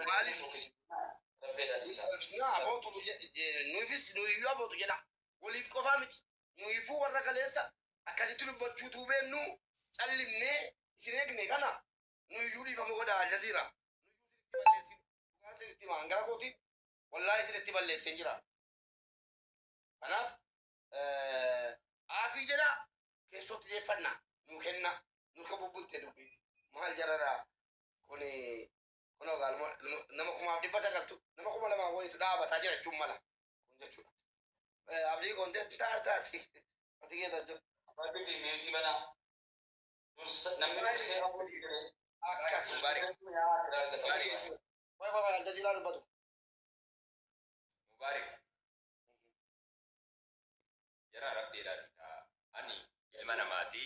Maalis Rabbeedhaan isaa. Nuufis abootu nuufis nuyiyyuu abootu jedha. Waliif qofaa miti. Nuyiifuu warra kaleessa akkasitti dubbachuutuu beennu callimnee isin eegne kana nuyiyyuu dhiifama godha Aljazeera. Nuyiyyuu isinitti balleessin. Dhugaan isinitti hima hangara kootiin wallaahi isinitti balleesseen jira. Kanaaf aafii jedha keessootti deeffannaa nu kenna nurka bubbulte dubbii maal jararaa kuni kunoo gaaluma nama 1900tu nama 2000 wayitu dhaabataa jira jechuun mala kun jechuudha. Abdii kontee taataati. Abdii keessa Rabbi mute banaa. Dursa namni dursee hawwatu jedhee. Akkas. Mubaarik. Argata. Way way way, Aljazeeraa dubbatu. Mubaarik. Jara rabbeedhaati ta'a. Ani ilma namaati.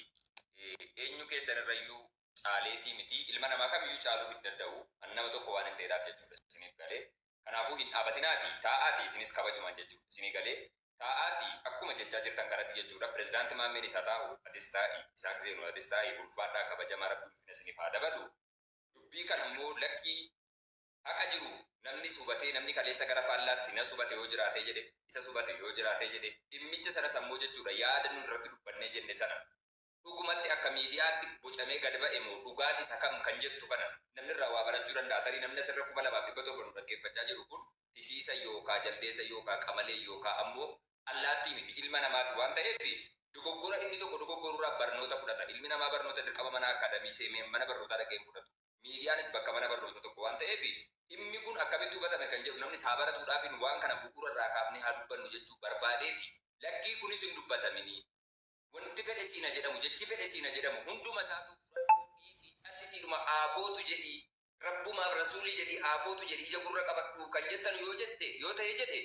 Eenyu keessan irrayyuu caaleetii miti. Ilma namaa kamiyyuu caaluu hin danda'u. Ani nama tokko waan hin ta'eedhaaf jechuudha isiniif galee. Kanaafuu hin dhaabatinaati. Taa'aati isinis kabajumaan jechuudha. Isinii galee taa'aati akkuma jechaa jirtan kanatti jechuudha. Pirezidaanti Maammeen isaa taa'u, atis taa'i. Isaak Zeenuu, atis taa'i. Ulfaadhaa, kabajamaa, Rabbi ulfina isiniif haa dabalu. Dubbii kana immoo lakkii haqa jiru namni hubatee, namni kaleessa gara faallaatti na subate yoo jiraatee jedhe, isa subate yoo jiraatee jedhe, dhimmicha sana sammuu jechuudha, yaada nu irratti dubbannee jenne sana dhugumatti akka miidiyaatti bocamee gad ba'e moo dhugaan isa kam kan jettu kana namni irraa waa barachuu danda'a. Tarii namni asirra 2700 nu dhaggeeffachaa jiru kun tisiisa yookaa jaldeessa yookaa qamalee yookaa ammoo allaattii miti, ilma namaati waan ta'eef dogoggora inni tokko dogoggorurraa barnoota fudhata. Ilmi namaa barnoota dirqama mana akaadamii seenee mana barnootaa dhaqee hin fudhatu. Miidiyaanis bakka mana barnoota tokko waan ta'eef dhimmi kun akkamitti hubatame kan jedhu namni isaa baratuudhaaf waan kana bu'uura irraa kaafnee haa dubbannu jechuu barbaadeeti. Lakkii kunis hin dubbataminii. Wanti fedhe siina jedhamu, jechi fedhe siina jedhamu, hunduma isaatu fudhadhuu dhiisii callisiidhuma aafootu jedhii, rabbumaaf rasuulii jedhii aafootu jedhii ija gurra qabadhu kan jettan yoo jette yoo ta'e jedhe,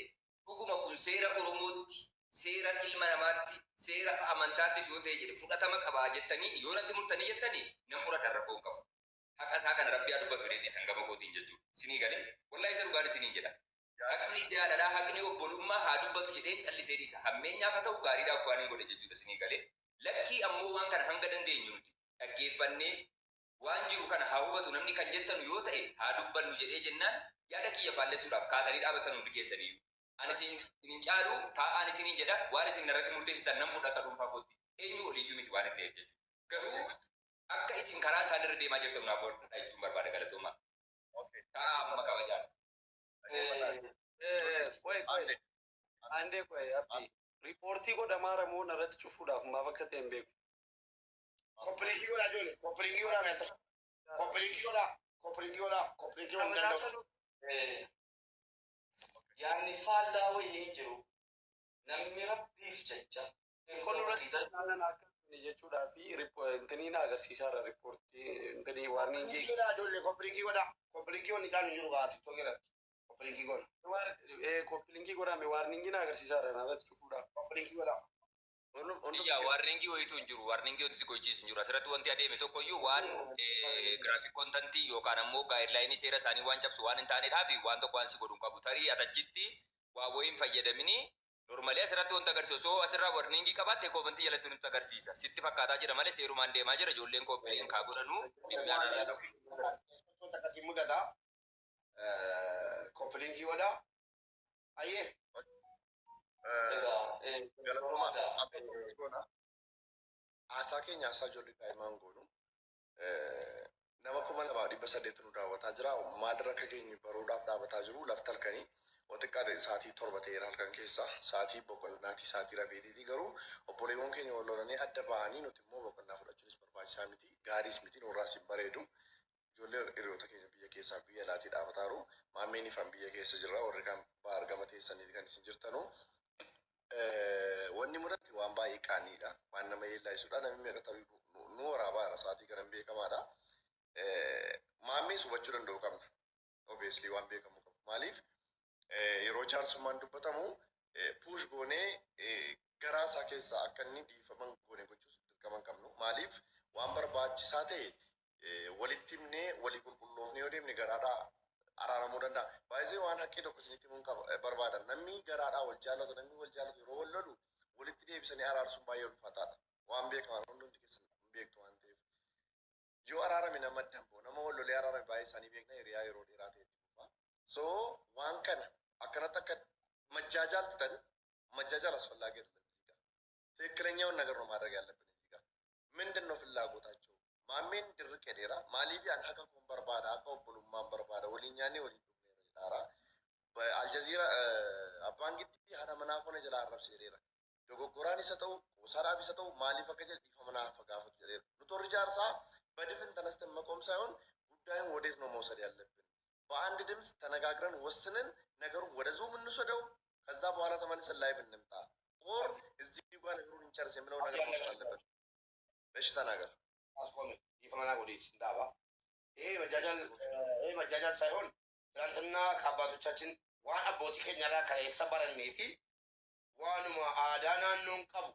dhuguma kun seera Oromootti, seera ilma namaatti, seera amantaattis yoo ta'e jedhe fudhatama qabaa jettanii yoo natti murtanii jettanii nan fudhadha, rakkoo hin qabu. Haqa isaa kana Rabbi haa dubbatu jedhee dhiisan gama kootiin jechuudha. Isinii galee wallahi isa dhugaan isiniin jedha. Haqni jaalalaa, haqni obbolummaa haa dubbatu jedheen callisee dhiisa. Hammeenyaaf haa ta'u gaariidhaaf waan hin godhe jechuudha isinii galee. Lakkii ammoo waan kana hanga dandeenyu nuti dhaggeeffannee waan jiru kana haa hubatu namni kan jettanu yoo ta'e haa dubbannu jedhee jennaan yaada kiyya faallessuudhaaf kaatanii dhaabattan hundi keessaniyyuu. Ani isin hin caalu, taa'aan isiniin jedha, waan isin irratti murteessitan nan fudha akka dhuunfaa kootti. Eenyu oliyyuu miti waan hin ta'eef jechuudha. Garuu akka isin karaa hin taane irra deemaa jirtan naaf hordofaa jechuun barbaada, galatoomaa. Taa'aa amma kabajaa. ቆይ ቆይ አንዴ ቆይ አቢ report godhamaa ramoo narratti cufuudhaaf maaf akka ta'e hin beeku. Copy link godhaa ijoollee. Copy link godhaa meeshaa. Copy link godhaa. Copy link godhaa. Copy link godhuu hin danda'u. Yaanni faallaa wayii hin jiru. Namni Rabbiif jecha. Kun irratti caalan akka inni jechuudhaa fi intini na agarsiisaara report intini Copy link warning. Godhaa ijoollee. Copy link godhaa. Copy link wanni caalu hin jiru gaa TikTok irratti. Copy link godha. Copy link godhame, warning na agarsiisaara narratti cufuudhaaf. Copy link godhaa. Iyyaa, warning wayitu hin jiru. Warning wanti si gochiisu hin jiru. Asirratti wanti adeeme tokko iyyuu waan graphic content yookaan ammoo guideline seera isaanii waan cabsu waan hin taaneedhaaf waan tokko waan si godhu hin qabu. Tarii atachitti waa wayii hin fayyadamini normally asirratti wanta agarsiisu osoo asirraa warning qabaatte comment jalatti nutti agarsiisa. Sitti fakkaataa jira malee seerumaan deemaa jira. Ijoolleen copy link haa godhanuu. Dhimmi aadaa Wanta akkasii mudata. Copy link godhaa. Ayyee. Egaa Galatooma goona. Haasaa keenya haasaa ijoollee daa'imaan goonu. Nama 2800 nu daawwataa jira. Maalirra akka geenyu baruudhaaf dhaabataa jiru. Lafti halkanii oo xiqqaate sa'aatii 7 ta'eera halkan keessa. Sa'aatii boqonnaati, sa'aatii rafeetiiti. Garuu obboleewwan keenya wal lolanii adda ba'anii nuti immoo boqonnaa fudhachuunis barbaachisaa miti. Gaariis miti, nurraas hin bareedu. Ijoollee hiriyoota keenya biyya keessaa biyya alaatii dhaabataaru. Maammeen ifaan biyya keessa jirra. Warri kaan argama teessanii kan isin jirtanu. Wanni mudate waan baay'ee qaaniidha. Waan nama yeellaisudha. Namni meeqa tarii nu waraabaa sa'aatii kanan beekamaadha. Maammeen hubachuu danda'u qabna. Obviously waan beekamu qabu. Maaliif yeroo jaarsummaan dubbatamu push goonee garaa isaa keessaa akka inni dhiifaman goone gochuus dirqama hin qabnu. Maaliif waan barbaachisaa ta'e walitti himnee walii qulqulloofnee yoo deemne garaadhaa araaramuu danda'a. Baay'ee waan haqqii tokko isinitti himuun qaba barbaadan. Namni garaadhaa wal jaallatu, namni wal jaallatu yeroo wal lolu walitti deebisanii araarsuun baay'ee ulfaataadha. Waan beekamaa hundumti keessan hin beektu waan ta'eef. Yoo araarame nama addaan bahu, nama wal lolee araarame baay'ee isaanii beekna, hiriyaa yeroo dheeraa ta'e itti fufa. So waan kana akkanatti akka መጃጃል ትተን መጃጃል አስፈላጊ አይደለም። እዚህ ጋር ትክክለኛውን ነገር ነው ማድረግ ያለብን። እዚህ ጋር ምንድን ነው ፍላጎታቸው? Maammeen ድርቅ jedheera. Maaliif an haqa koon barbaada, haqa obbolummaan barbaada, waliin nyaannee waliin dhugneera jedhaara. Aljazeera abbaan giddii haadha manaa kona jala arrabse jedheera. Dogoggoraan isa ta'u, qosaadhaaf isa ta'u, maaliif akka jedhe dhiifama naaf gaafatu jedheera. Nu torri jaarsaa በድፍን ተነስተን መቆም ሳይሆን ጉዳዩን ወዴት ነው መውሰድ ያለብን? በአንድ ድምፅ ተነጋግረን ወስነን ነገሩን ወደ ዙም እንውሰደው፣ ከዛ በኋላ ተመልሰን live እንምጣ፣ or እዚህ ጋር ነገሩን እንጨርስ የሚለው ነገር መውሰድ አለብን። እሺ ተናገር። አስቆሜ dhiifama naa godhi እንዳባ ይሄ መጃጃል ሳይሆን ትናንትና ከአባቶቻችን waan abbootii keenyarraa kaleessa barannee fi waanuma aadaa naannoon qabu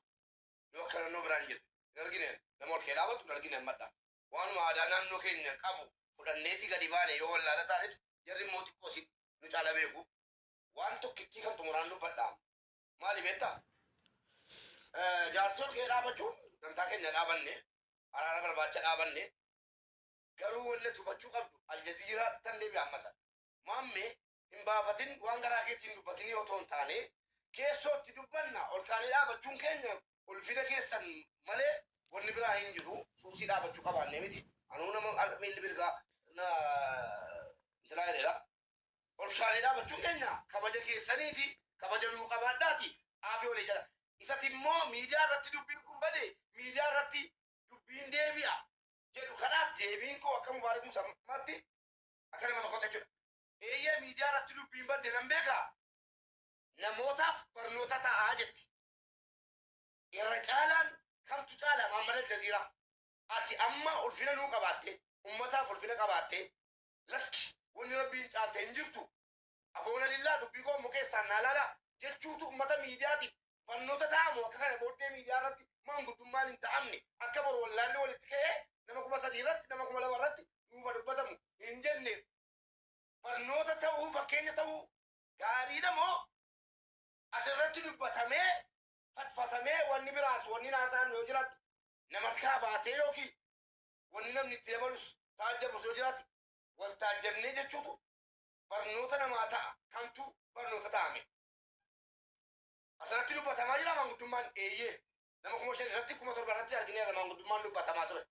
yoo akka naannoo biraan jiru hin argine, nama ol kee dhaabatu hin argine ammadha. Waanuma aadaa naannoo keenya qabu fudhanneeti gadi baane. Yoo wallaala taanes jarri immoo xiqqoo si nu caala beeku. Waan tokkittii kan xumuraan dubbadha. Maali beektaa? Jaarsi ol kee dhaabachuun gamtaa keenya dhaabanne, araara barbaacha dhaabanne. Garuu wanni hubachuu qabdu, Aljaziiraa tan deebi'a ammasa. Maammee hin baafatin, waan garaa keetiin dubbatinii otoo hin taane keessootti dubbanna. Ol kaanee dhaabachuun keenya ulfina keessan malee wanni biraa hin jiru. Suusii dhaabachuu qabaannee miti. Anuu nama miilli birgaa na intalaa jedheedha. Ol kaanee dhaabachuun keenya kabaja keessanii fi kabaja nuu qabaadhaati. Aafii olii jala. Isatti immoo miidiyaa irratti dubbiin kun bade, miidiyaa irratti dubbiin deebi'a jedhu. Kanaaf deebiin koo akka Mubaarak Musammaatti, akka nama tokkotti jechuudha. Eeyyee, miidiyaa irratti dubbiin badde nan beekaa, namootaaf barnoota ta'aa jetti. Irra caalaan kamtu caala? Muhammad Aljaziiraa. Ati amma ulfina nuu qabaatte, ummataaf ulfina qabaatte, lakki wanni rabbiin caalte hin jirtu. Afoona lillaa dubbii koo immoo keessaan naa laala jechuutu ummata miidiyaatiif barnoota ta'amu, akka kana booddee miidiyaa irratti maanguddummaan hin ta'amne, akka boru wallaalli walitti ka'ee nama 3000 irratti, nama 2000 irratti nuufa dubbatamu hin jenneef barnoota ta'uu, fakkeenya ta'uu gaariidha moo asirratti dubbatamee fatfatamee wanni biraas wanni naasaan yoo jiraatti nama harkaa baatee yookiin wanni namni itti dabalus taajjabus yoo jiraatti wal taajjabnee jechuutu barnoota namaa ta'a? Kamtu barnoota ta'ame? Asirratti dubbatamaa jira maanguddummaan. Eeyyee, nama 5000 irratti, 7000 irratti argineerra maanguddummaan dubbatamaa ture.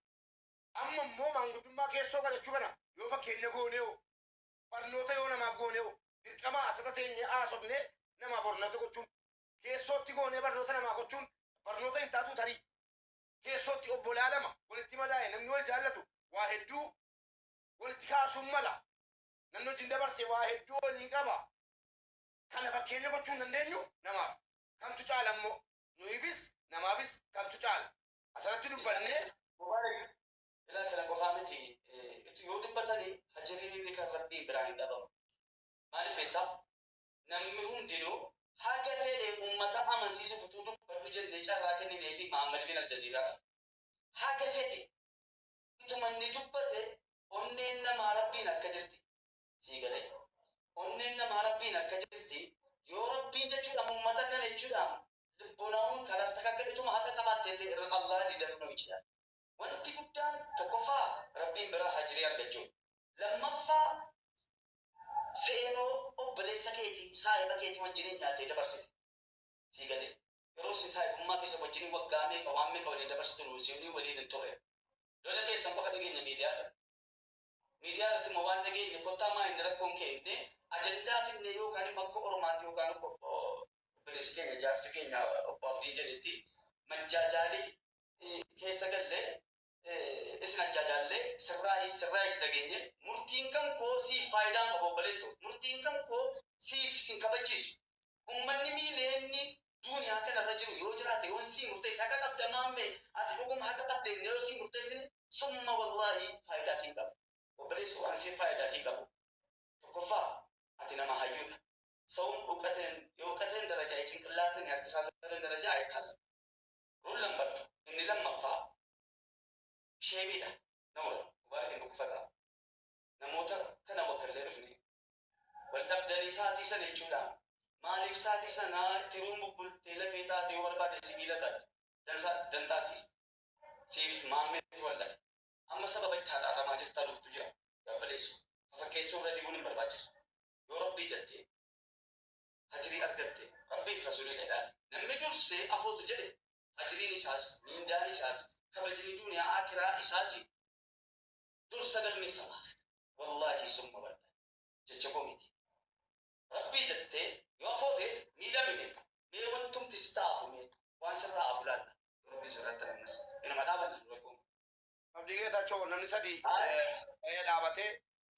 Amma immoo maanguddummaa keessoo galachuu kana yoo fakkeenya goonee hoo, barnoota yoo namaaf goonee hoo, dirqama asirra teenyee haasofnee namaa barnoota gochuun, keessootti goonee barnoota namaa gochuun barnoota hin taatu? Tarii keessootti obbolaa lama walitti madaa'e, namni wal jaallatu waa hedduu walitti kaasuun mala, namni wajjin dabarse waa hedduu waliin qaba. Kana fakkeenya gochuu hin dandeenyu namaaf? Kamtu caala immoo? Nuyiifis namaafis kamtu caala? Asirratti dubbannee Mubaarak, ilaa kana qofaa miti, yoo dubbatanii hajiriin inni kan rabbii biraan hin dhabamu. Maaliif beektaa? Namni hundinuu haga fedhe uummata amansiisuuf utuu dubbadhu jennee carraa kenninee fi Mahammad bin Aljaziiraa haga fedhe ituma inni dubbate onneen namaa rabbiin akka jirti. Sii galee, onneen namaa rabbiin akka jirti. Yoo rabbiin jechuudha uummata kana jechuudha lubbunaa'uun kanas takka ituma haqa qabaatte illee irra Allah ni dafnuu jechuudha. Wanti guddaan tokkoffaa rabbiin biraa hajirii argachuu. Lammaffaa seenoo obboleessa keetii, saahiba keetii wajjiniin nyaattee dabarsite. Sii galee, yeroo isin saahibummaa keessa wajjiniin waggaa meeqa waan meeqa waliin dabarsitu nuti waliin hin turre. Lola keessan qofa dhageenya miidiyaa irratti. Miidiyaa irratti immoo waan dhageenye kottaa maa inni rakkoon keenne ajandaa finne yookaan immoo akka Oromaatti yookaan obboleessi keenya, jaarsi keenya obbo Abdiin jedhetti majjaajaalii keessa gallee isin ajjaajaallee sirraayis sirraayis dhageenye. Murtiin kan koo siif faayidaan qabu, obboleessu, murtiin kan koo siif sin kabachiisu. Ummanni miileenni duuniyaa kanarra jiru yoo jiraate, yoo sii murteesse haqa qabda maamme, ati dhuguma haqa qabde yoo sii murteessine, summa wallaahi faayidaa siin qabu, obboleessu. Waan siif faayidaa sii qabu, tokkoffaa ati nama hayyuudha. ሰውም እውቀትን የእውቀትን ደረጃ የጭንቅላትን የአስተሳሰብን ደረጃ አይካስም። Rule number two, inni lammaffaa sheemiidha. Nama Mubaarak hin dhukkufata. Namoota kana wakkallee dhufne wal dhabdanii sa'aatii sana jechuudha. Maaliif sa'aatii sana tiruun bubbultee lafee taate, yoo barbaadde sibiila taate dantaatiis siif maammeetu wal dhabe. Amma sababa itti haxaaramaa jirtaa dhuftu jira. Gabbaleessu. Fakkeessuu irra dibuun hin barbaachisu. Yoo Rabbii jettee hajirii argatte, Rabbiif rasuulii dhadhaati. Namni dursee afootu jedhe hajiriin isaas, miindaan isaas, kabajni duniyaa akiraa isaas dursa galmeeffamaaf. Wallaahi summa wallaahi, jecha koo miti. Rabbii jettee yoo afoote miidhamine, mee wantumti si ta'afu, mee waan sirraa afu laalla. Rabbii sodaatti namnis inuma dhaabanna rakkoon. Abdii Geetaachoo, namni sadii ta'ee dhaabatee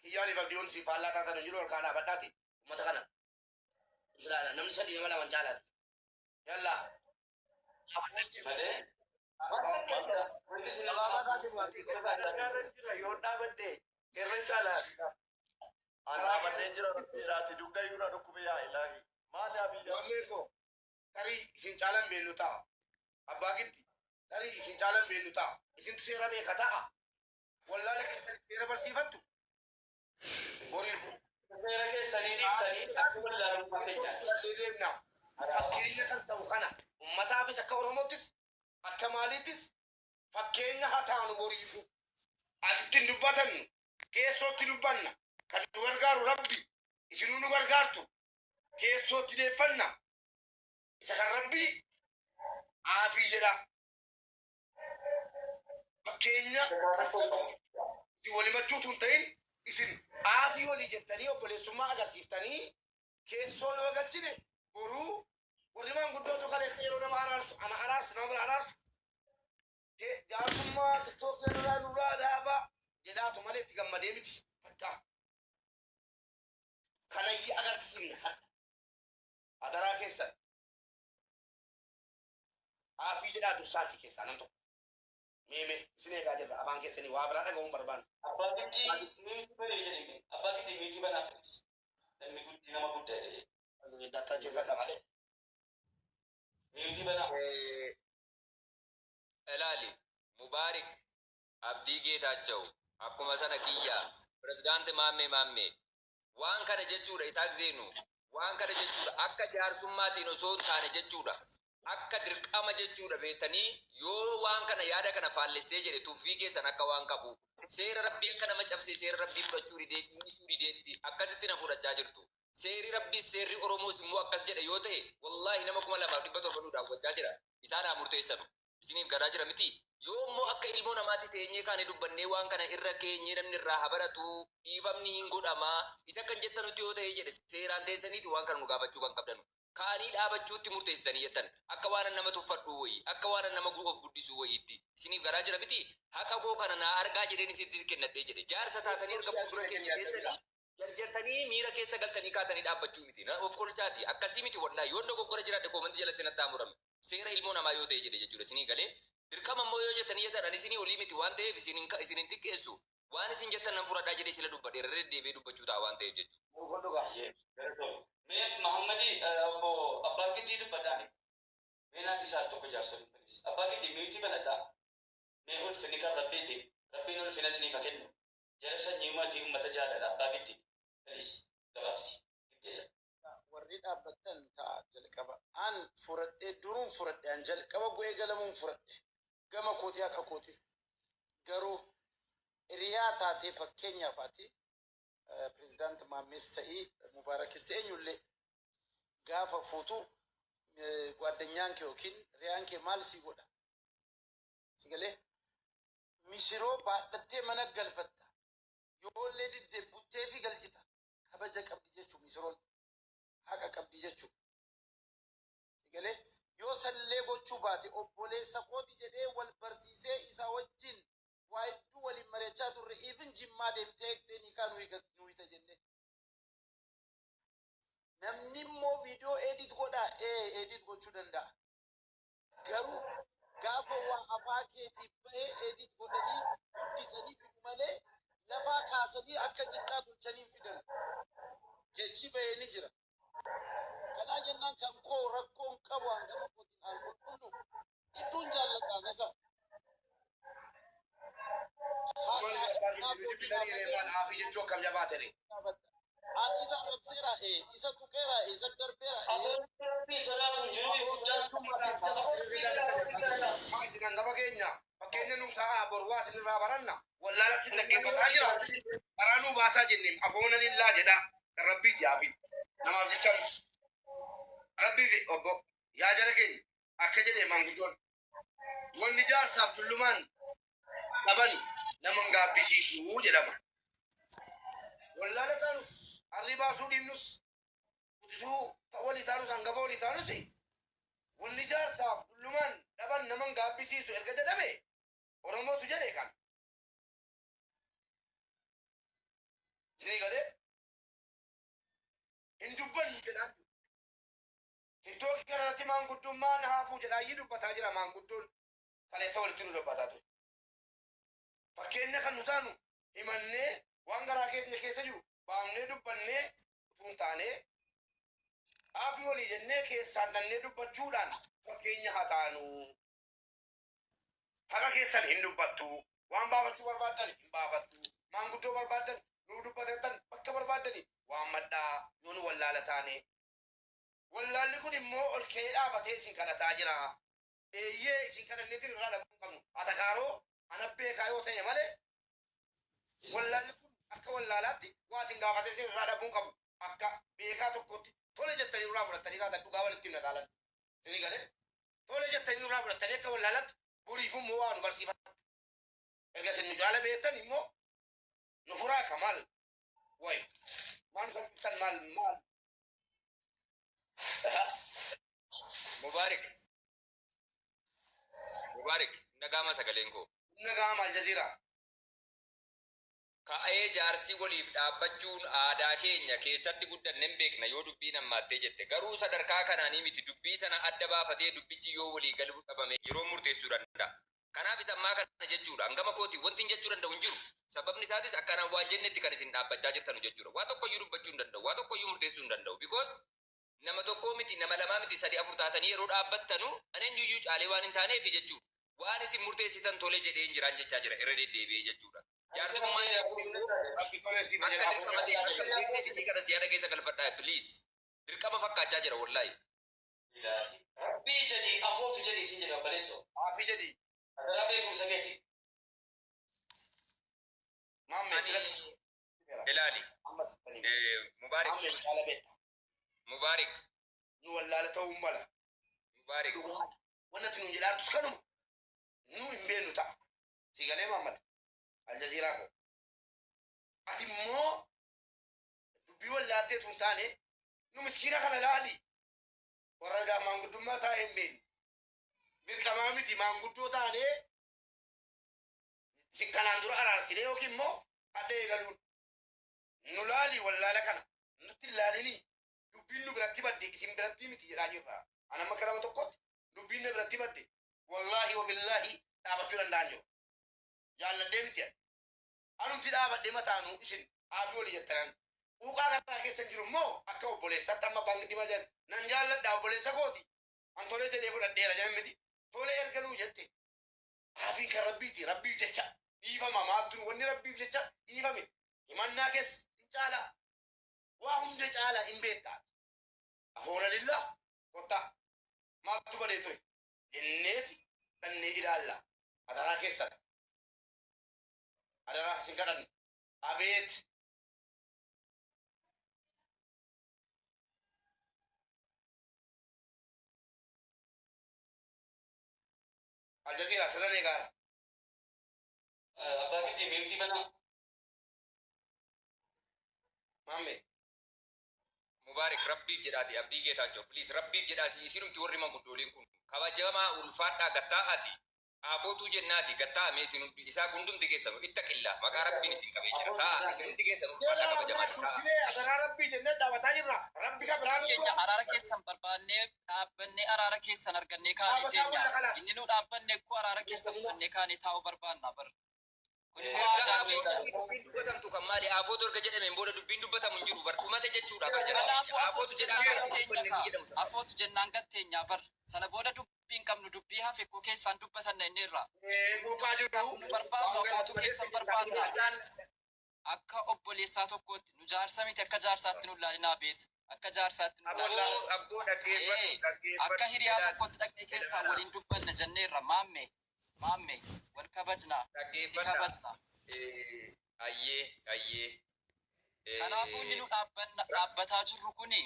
kiyyaaniif abdiyoon si faallaa taatan hin jiru, ol kaa dhaabadhaati uummata kana. Ilaala, namni sadii nama lama caalaati. Yallaa. Malee wanti isin Sadarkaa jira yoo dhaabadde irra caalaa. An dhaabadheen jira, rabbiidhaati dugda yuuna dhukkube, yaa ilaahi. Maali yaa biyya? Maammee koo, tarii isin caalan beennu ta'a. Abbaa Giddi, tarii isin caalan beennu ta'a. Isintu seera beeka ta'a. Wallaala keessan seera barsiifattu. Boriifu. Seera keessanii dhiiftanii akka wallaalummaa keenyaati. Keessatti deemna. Fakkeenya kan ta'u kana ummataafis, akka Oromootis, akka maaliittis fakkeenya haa taanu boriifu. Asitti hin dubbatannu, keessootti dubbanna. Kan nu gargaaru Rabbi, isinuu nu gargaartu. Keessootti deeffanna. Isa kan Rabbii aafii jedha. Fakkeenya isin walimachuutu hin ta'in, isin aafii walii jettanii obboleessummaa agarsiiftanii keessoo yoo galchine, boruu warri maanguddootu kaleessa yeroo nama araarsu, ana araarsu, nama bira araarsu, jaarsummaa TikTokii nurraa nurraa dhaabaa jedhaatu malee itti gammadee miti takka. Kanayyi agarsiifne hadha. Adaraa keessan. Aafii jedhaa dursaatii keessaa nam tokko. Meeme isin eegaa jirra, afaan keessanii waa biraa dhaga'uun barbaanna. Abbaa Giddii mute banee jedhime. Abbaa Giddii mute banaa please. Namni guddi nama guddaa jedhee. Dattaa jirradha malee. Mute banaa. Ilaali, Mubaarik, Abdii Geetaachaw, akkuma sana kiyya, pirezidaanti Maammee Maammee, waan kana jechuudha Isaaq Zeenu, waan kana jechuudha akka jaarsummaatiin osoo hin taane jechuudha. Akka dirqama jechuudha beektanii, yoo waan kana yaada kana faallessee jedhe tuffii keessan akka waan qabu. Seera Rabbii akka nama cabsee seera Rabbii fudhachuu didee, dhiisuu dideetti akkasitti na fudhachaa jirtu. Seerri Rabbii, seerri Oromoos immoo akkas jedhe yoo ta'e, wallaahi nama 2700 nu daawwachaa jira. Isaan haa murteessanu. Isiniif garaa jira miti. Yoo immoo akka ilmoo namaatti teenyee kaane dubbannee, waan kana irra keenyee namni irraa haa baratu, dhiifamni hin godhamaa isa kan jettanutti yoo ta'e jedhe, seeraan teessaniiti waan kana nu gaafachuu kan qabdanu. Kaanii dhaabachuutti murteessitanii jettan akka waan nama tuffadhu wayii, akka waan nama of guddisuu wayiitti. Isiniif garaa jira miti. Haqa koo kana naa argaa jedheen isinitti kennadhee jedhe. Jaarsa taatanii erga fuuldura keenya keessanii jarjartanii miira keessa galtanii kaatanii dhaabbachuu miti. Na of kolchaati. Akkasii miti wallaahi. Yoon dogoggora jiraadhe comment jalatti natti haa murame. Seera ilmoo namaa yoo ta'e jedhe jechuudha. Isinii galee dirqama immoo yoo jettanii jettan, ani isinii olii miti waan ta'eef isin hin xiqqeessu. Waan isin jettan nan fudhadhaa jedhee sila dubbadhe, irra deddeebi'ee dubbachuu ta'a waan ta'eef jechuudha. Nuuf dhugaa. Mee Mahammadii, obbo Abbaa Giddii dubbadhaame. Mee naan isaa tokko jaarsoliin please. Abbaa Giddii mute banadhaa. Mee ulfinni kan Rabbiiti. Rabbiin ulfina isiniif haa kennu. Jara sanyii uummatii uummata jaalala. Abbaa Giddii please gabaabsi. Giddee. Warri dhaabbattan ta'a jalqaba. An furadhee, duruun furadhe, an jalqaba bu'ee galamuun furadhe. Gama kootii haqa kootii. Garuu hiriyaa taatee, fakkeenyaaf ati pirezidaanti Maammees ta'ii, Mubaarakis ta'e, eenyullee gaafa fuutu gwaddanyaan kee yookiin hiriyaan kee maal sii godha? Si galee misiroo baadhattee mana galfatta. Yoollee didde buttee fi galchita. Kabaja qabdi jechuun misiroon haqa qabdi jechuudha. Galee yoo sallee gochuu baate, obboleessa kooti jedhee wal barsiisee isa wajjin waa hedduu waliin mari'achaa turre, even Jimmaa deemtee eegdee nikaa nu hiita jenne. Namni immoo viidiyoo edit godhaa, ee, edit gochuu danda'a. Garuu gaafa waa afaa keetii bahee edit godhanii guddisanii fidu malee lafaa kaasanii akka qixxaa tolchanii hin fidan. Jechi bahee ni jira. Kanaa jennaan kan koo rakkoon qabu hangama kootiin aan qulqullu idduun jaalladha nasa. Maal aafii jechuu akkam jabaa ta'e. An isa arrabseera, ee, isa tuqeera, isa darbeera, ee. Rabbii sodaatu hin jiru guddaan. Maa isin hangafa keenya, fakkeenya nuu ta'a, boru waa isin irraa baranna, wallaala isin dhaggeeffataa jira, karaa nuu baasaa jenneen afoona lillaa jedha, kan Rabbiiti aafin. Namaaf jecha miti. Rabbii fi obbo yaa jara keenya akka jedhe maanguddoon wanni jaarsaaf tullumaan dhabani nama hin gaabbisiisu jedhama. Wallaala taanus arrii baasuu dhiibnus quxisuu walii taanus hangafa walii taanus wanni jaarsaaf tullumaan dhaban nama hin gaabbisiisu erga jedhame Oromootu jedhe kan. Isinii galee hin dubbannu jedhaan jiru. Tiktookii kana irratti maanguddummaan haafuu jedhaayyii dubbataa jira maanguddoon kaleessa walitti nu dubbataa ture. Fakkeenya kan nu taanu himannee waan garaa keenya keessa jiru baafnee dubbannee utuu hin taane haafii walii jennee keessaan dhannee dubbachuudhaan fakkeenya haa taanu. Haqa keessan hin dubbattu. Waan baafachuu barbaaddan hin baafattu. Maanguddoo barbaaddan nuu dubbatettan bakka barbaaddani waammadhaa yoo nu wallaala taane. Wallaalli kun immoo ol ka'ee dhaabatee isin kadhataa jira. Eeyyee isin kadhannee isin irraa dhabuu hin qabnu. Atakaaroo ana beekaa yoo ta'e malee wallaalli kun akka wallaalaatti waa isin gaafatee isin irraa dhabuu hin qabu. Akka beekaa tokkotti tole jettanii nurraa fudhattanii kaatan dhugaa walitti himna qaalan. Isinii galee? Tole jettanii nurraa fudhattanii akka wallaalatti boriif immoo waa nu barsiifattu. Erga isin nu caala beektan immoo nu furaa ka maal wayi maal nu salphiftan maal maal. Mubaarik. Mubaarik, dhaga'ama sagaleen koo. Humna gaama Aljazeera. Ka'ee jaarsi waliif dhaabbachuun aadaa keenya keessatti guddanne hin beekna yoo dubbiin hammaattee jette. Garuu sadarkaa kanaanii miti dubbii sana adda baafatee dubbichi yoo walii galuu dhabame yeroo murteessuu danda'a. Kanaaf isa ammaa kana jechuudha. Hangama kooti wanti hin jechuu danda'u hin jiru. Sababni isaatis akkanaan waan jennetti kan isin dhaabbachaa jirtanu jechuudha. Waa tokkoyyuu dubbachuu hin danda'u. Waa tokkoyyuu murteessuu hin danda'u. Because nama tokkoo miti nama lamaa miti sadi afur taatanii yeroo dhaabbattanu ani eenyuyyuu caalee waan hin taaneefi jechuudha. Waan isin murteessitan tole jedhee hin jiraan jechaa jira irra deddeebi'ee jechuudha. Jaarsummaan inni kun immoo Rabbi tolee siif akka jedha dirqama ta'e akka hin beekneef isii kana siyaada keessa galfadhaa please. Dirqama fakkaachaa jira wallaahi. Rabbii jedhii afootu jedhii siin jedhe obboleessoo. Aafii jedhi. Adaraa beekumsa keeti. Maammee Ani sila ilaali. amma sittanii. Mubaarik Maammee caala beekta. Mubaarik Nu wallaala ta'uu mala. Mubaarik Dhugaa wanti nuun jedhaartus kanuma. Nu hin beeknu ta'a. Si galee Maammad. Aljazeeraa koo. Ati immoo dubbii wallaalteetu hin taane nu miskiina kana laali. Warra gaa maanguddummaa taa'ee hin beeknu. Dirqamaa miti maanguddoo taanee si kanaan dura araarsinee yookiin immoo adda eegaluun nu laali wallaala kana nutti hin laalinii dubbiin nu biratti badde isin biratti miti jedhaa jirra. Ani amma akka nama tokkotti dubbiin na biratti badde wallaahi wabillaahi dhaabachuu danda'an jiru. Jaalladhee miti ani. Anumti dhaabadhee mataanuu isin haafii walii jettanan. Quuqaa garaa keessa jiru immoo akka obboleessaatti amma abbaan giddii maal jedhan nan jaalladha obboleessa kooti. An tolee jedhee fudhadheera jedhan miti. Tolee erga nuu jette haafiin kan rabbiiti rabbiif jecha dhiifama maaltu wanni rabbiif jecha dhiifame himannaa keessa hin caala waa hunda caala hin beektaa. Afoona lillaa kottaa maaltu badee ture jenneeti dhannee ilaalla adaraa keessan. Adaraa isin kadhanne. Abeet. Aljazeera sadan eegaara. Abbaa giddii miirtii banaa. Maammee. Mubaarik rabbiif jedhaati Abdii Geetaachoo please rabbiif jedhaasi isinumti warri manguddooliin kun kabajamaa ulfaadhaa gattaa'aati Afootuu jennaati gattaa'a mee isin hundi isaa hundumti keessanu ittaqillaa maqaa rabbiin isin qabee jira taa'a isin hundi keessan ulfaadhaa kabajamaati taa'a. Tursinee adaraa rabbii jennee dhaabataa jirra. Rabbi kan biraa Keenya araara keessan barbaannee dhaabbannee araara keessan argannee kaanee Dhaabataa teenya. bulla kalaas. Inni nu dhaabbanne koo araara keessa fudhannee kaanee taa'uu barbaanna bar. Kun immoo Erga aadaa afootu keenya. dubbiin dubbatamtu kan maali afootu erga jedhameen booda dubbiin dubbatamu hin jiru bar dhumate jechuudha bar jedhama. Kanaafuu Afootu afootu jedhaa jennaan kan gatteenya dubbanne kaa. hin jedhamu sana. Afootu jennaan gatteenya bar. Sana booda dubbii hin qabnu dubbii hafe koo keessaan dubbatanna inni irraa. Quuqaa jiru. Nu barbaannu afootu keessan barbaanna. Akka obboleessaa tokkootti nu jaarsa miti akka jaarsaatti nu laalinaa beet. Akka jaarsaatti nu laalinaa. Abboo abboo dhaggeeffadhu Ee, akka dhaggeeffadhu hiriyaa ilaali tokkotti dhaqnee keessaa ilaala waliin dubbanna jenneerra maamme maamme wal kabajna si dhaggeeffadha. kabajna. Ayyee ayyee. Kanaafuu inni nu dhaabbataa jirru kuni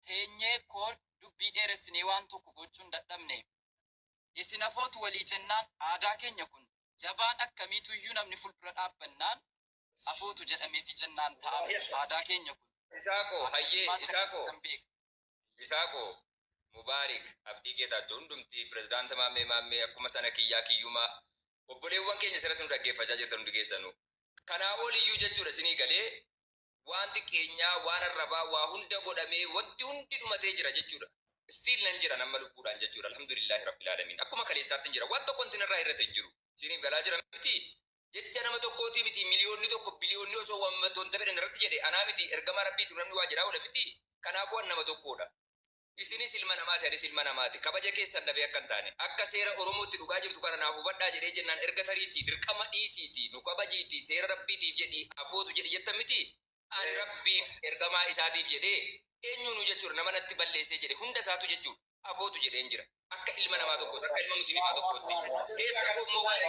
teenyee koo dubbii dheeressinee waan tokko gochuu hin dadhabne. Isin afootu walii jennaan aadaa keenya kun jabaan akkamiituyyuu namni fuuldura dhaabbannaan afootu jedhameefi jennaan ta'a aadaa keenya kun. Isaaqoo hayyee Maal Isaaqoo akkasitti beeka. Isaaqoo Mubaarik Abdii Geetaachoo hundumti pirezidaanta Maammee Maammee akkuma sana kiyyaa kiyyumaa obboleewwan keenya sirratti nu dhaggeeffachaa jirtan hundi keessanuu. Kanaa oliyyuu jechuudha isinii galee waan xiqqeenyaa waan arrabaa waa hunda godhamee wanti hundi dhumatee jira jechuudha. Still nan jira nama lubbuudhaan jechuudha. Alhamdulillahi rabbil alamin. Akkuma kaleessaatti hin jira. Waan tokko wanti narraa hir'ate hin jiru. Isiniif galaa jira miti. Jecha nama tokkootii miti miliyoonni tokko biliyoonni osoo wanta fedhan irratti jedhe anaa miti ergama rabbiitu namni waa jedhaa oola miti. Kanaafuu an nama tokkodha. Isinis ilma namaati anis ilma namaati. Kabaja keessan dhabee akka hin taane akka seera Oromootti dhugaa jirtu kana naaf hubadhaa jedhee jennaan erga tariitii dirqama dhiisiitii nu kabajiitii seera rabbiitiif jedhii afootu jedhi jettan miti. Ani rabbiif ergamaa isaatiif jedhee eenyuunu jechuudha nama natti balleessee jedhe hunda isaatu jechuudha afootu jedheen jira. Akka ilma namaa tokkootti akka ilma musliimaa tokkootti keessa koo immoo waan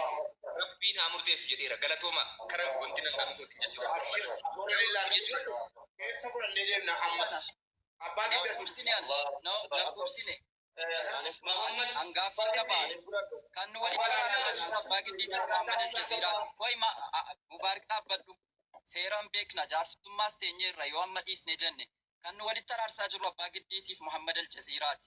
rabbiin haa murteessu jedheera galatooma kara wanti nan qabu kootiin jechuudha. Jechuudha. Keessa fudhannee deemna ammatti. Abbaa giddaa Lakkoofsine an no lakkoofsine Muhammad hangaafii qaba. Kan nu walitti araarsaa jiru abbaa giddiitiif Muhammad Aljaziiraati. Koi ma Mubaarik dhaabbadhu. Seeraan beekna jaarsummaas teenyeerra yoo amma dhiisne jenne. Kan nu walitti araarsaa jiru abbaa giddiitiif Muhammad Aljaziiraati.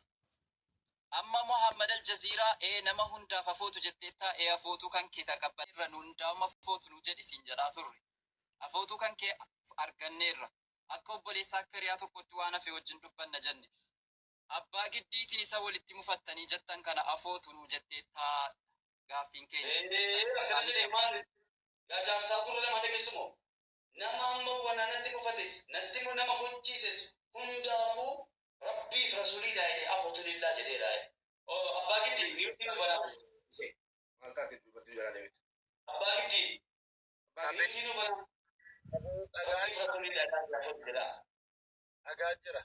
Amma Muhammad Aljaziiraa ee nama hundaaf afootu jetteettaa ee afootuu kan kee taqabbalirra nu hundaa'uma afootu nu jedhi siin jedhaa turre. Afootuu kan kee arganneerra. Akka obboleessaa akka hiriyaa tokkotti waan hafe wajjin dubbanna jenne. Abbaa giddiitiin isa walitti mufattanii jettan kana afootu nu jetteettaa gaaffiin keenya. Akkana jedhee maal yaa jaarsaa gurra lama dhageessumoo nama amma wana natti mufates natti immoo nama hojjiises hundaafuu rabbiif rasuulii jedhee afootu lillaa jedheera. Abbaa giddii ni nu banaa. Maal taate dubbatti jala deemte. Abbaa giddii ni nu banaa. Rabbiif rasuulii jedhee afootu jedha. Dhagaa jira.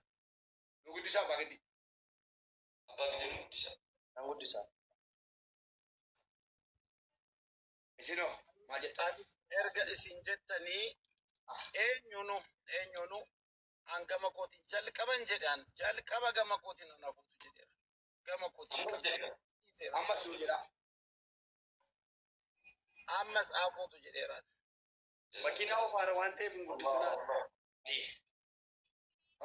Nu guddisaa abbaa giddii. Abbaa giddii nu guddisa. Nan guddisa. Isinoo maal jettan? Erga isin jettanii eenyunu an gama kootiin jalqaban jedhaan jalqaba gama kootiin an afuutu jedheera. Gama kootiin Ammas jedheera. dhiiseera. Ammas nu jedhaa. Ammas afuutu jedheera. Makiinaa ofaara waan ta'eef hin guddisinaa.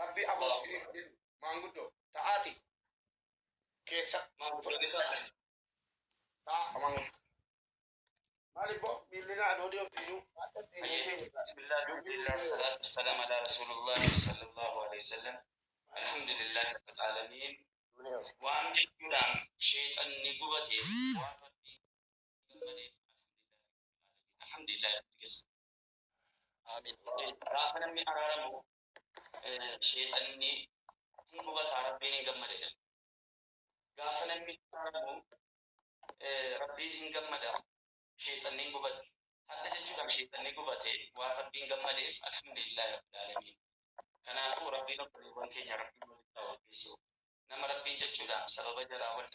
Rabbi afootu isiniif jedhu maanguddoo ta'aati keessa ta'a maanguddoo. Maal ibboo miilli naa adoodee ofiinuu. بسم الله الحمد لله والصلاة والسلام على رسول الله صلى الله عليه وسلم الحمد لله رب العالمين waan jechuudhaan sheexanni gubate waan rabbii gammadeef alhamdulillah rabbi keessa. Amiin. Gaafa namni araaramu sheexanni hin gubataa rabbiin hin gammadedha. Gaafa namni araaramu rabbiin hin gammada sheexanni hin gubatu. Hadha jechuudhaan sheexanni gubate waan rabbiin gammadeef alhamdulillah rabbil alamin. Kanaafuu rabbiin obboleewwan keenya rabbiin walitti haa waggeessu. Nama rabbiin jechuudhaan sababa jaraa wal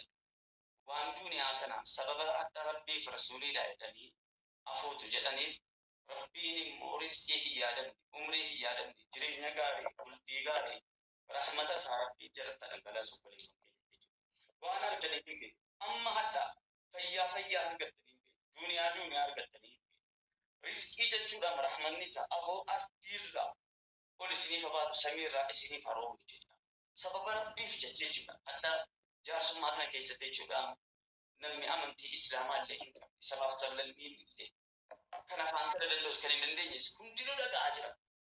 waan duniyaa kana sababa adda rabbiif rasuuliidha jedhanii afuutu jedhaniif rabbiin immoo rizqii hin yaadamne, umrii hin yaadamne, jireenya gaarii, bultii gaarii, rahmata isaa rabbiin jalatti dhangalaasu obboleewwan keenya jechuudha. Waan arganii hin beeku. Amma hadha fayyaa fayyaa argattanii hin beeku. Duniyaa duniyaa argattanii hin beeku. Rizqii jechuudhaan rahmanni isaa aboo ardiirraa ol isiniif habaatu samiirraa isiniif haroomu jechuudha. Sababa rabbiif jecha jechuudha. Hadha jaarsummaa kana keessatti jechuudha namni amantii islaamaa illee hin qabne sabaaf sablammiin illee kan afaan kana danda'us kan hin dandeenyes hundinuu dhaga'aa jira.